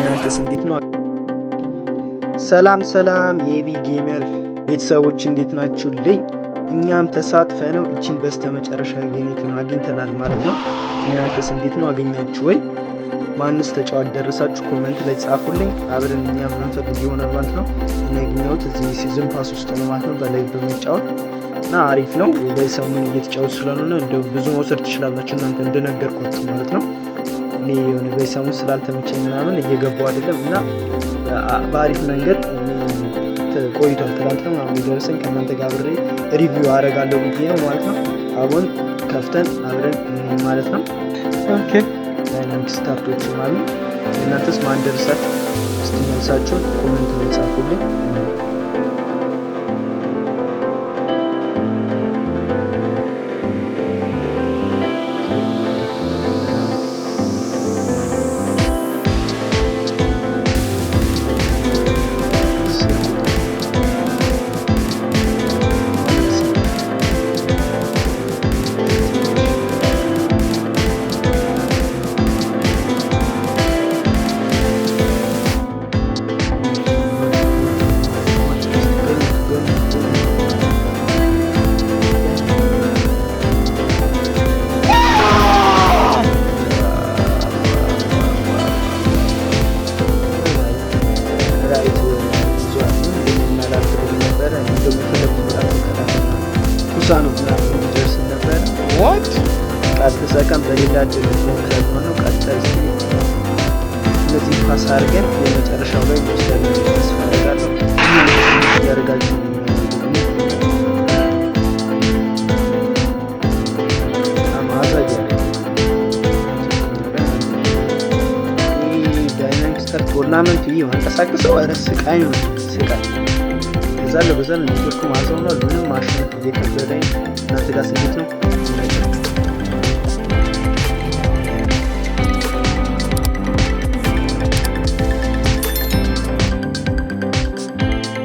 እናንተስ እንዴት ነው? ሰላም ሰላም የኤቢ ጌመር ቤተሰቦች፣ እንዴት ናችሁልኝ? እኛም ተሳትፈ ነው እችን በስተመጨረሻ ያገኘትን አግኝተናል ማለት ነው። እናንተስ እንዴት ነው? አገኛችሁ ወይ? ማንስ ተጫዋች ደረሳችሁ? Comment ላይ ጻፉልኝ። አብረን እኛም ምንፈልግ ይሆናል ማለት ነው። እኔ ያገኘሁት እዚህ season pass ውስጥ ነው ማለት ነው፣ በላይ በመጫወት እና አሪፍ ነው። በዚህ ሰሞን እየተጫወቱ ስላልሆነ እንደው ብዙ መውሰድ ትችላላችሁ እናንተ እንደነገርኳችሁ ማለት ነው። እኔ የሆነ በዚህ ሰሞን ስላልተመቸኝ ምናምን እየገባው አይደለም እና በአሪፍ መንገድ ቆይቷል። ትላንት ነው ምናምን የደረሰኝ፣ ከእናንተ ጋር አብሬ review አደርጋለሁ ብዬ ነው ማለት ነው። አሁን ከፍተን አብረን ማለት ነው። Okay. Dynamic start ኦችም አሉ። እናንተስ ማን ደረሳችሁ? እስቲ መልሳችሁን comment ላይ ጻፉልኝ። Right ነበረ እንደውም የፈለጉት በጣም ኩሳኖ ምናምን እንዲደርስ ነበረ። What? ካልተሳካም በሌላ እድል ሞክረን ነው። ቀጣይ እስኪ እነዚህ pass አድርገን የመጨረሻው ላይ እንወስዳለን ተስፋ አደርጋለሁ። እያደረጋችሁ ደግሞ በጣም አዛ እያደረገ dynamic star tournament ኡ ይህ ማንቀሳቀሰው ኧረ ስቃይ ነው ስቃይ። በዛ ለበዛ ኔትወርኩ ማዘው ነው። ምንም ማሸነፍ እየከበደኝ። እናንተ ጋር ስሜት ነው?